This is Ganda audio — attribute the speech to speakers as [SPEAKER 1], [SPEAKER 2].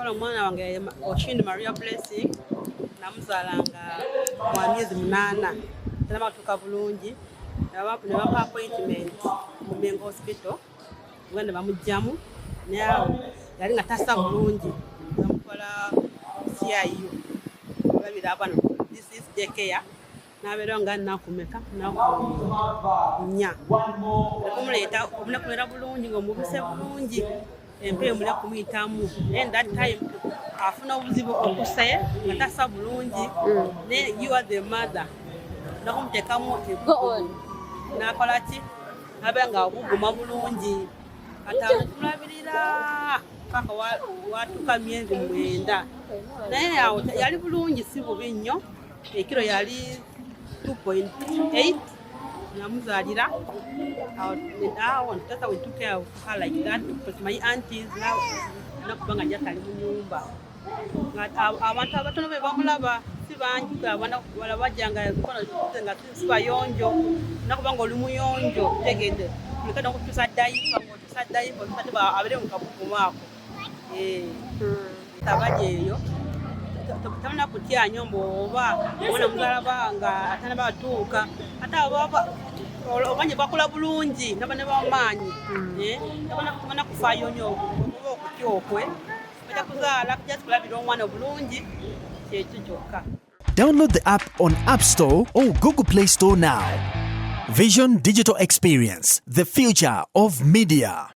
[SPEAKER 1] Kale omwana wange Oshindi Maria Blessing namuzaalanga wa myezi 8, tanaba bulungi, ne bampa appointment mu Mengo Hospital nga ne bamugyamu, naye awo yali nga tassa bulungi, bamutwala CIU olabira abaana, this is daycare, n'abeerawo nga nnaku meka? Nnaku 4. Okumuleeta omulekumera bulungi ng'omubise bulungi, empewo emule kumuyitamu, naye that time afuna obuzibu okusa nga tassa bulungi, naye you are the mother nakumuteekamu
[SPEAKER 2] Go on.
[SPEAKER 1] Nakola ki? Abeera nga aguguma bulungi, kati awo tumulabirira paka watuuka myezi 9, naye awo yali bulungi, si bubi nnyo. Ekiro yali 2.8 namuzaalira awo. Awo tata, we took care of her like that because my aunties now nakubanga jatali mu nyumba. Nga abantu abatono be bamulaba, si bangi. Abaana bala bajjanga kono nga si bayonjo, nakubanga oli muyonjo, tegedde tuleke nokukyusa diaper, ng'okyusa diaper okyusa abeere mu kabugumu ako. Eh, tabali eyo tabona kutya nnyo mbu oba omwana muzalaba nga atanaba atuuka, ate abo baba obanye bakola bulungi naba ne bamaanyi. Eh, tabona kufaayo nnyo oba okutya okwe bajja kuzaala just kulabira omwana bulungi, kyekyo kyokka.
[SPEAKER 3] Download the app on App Store or Google Play Store now. Vision Digital Experience, the future of media.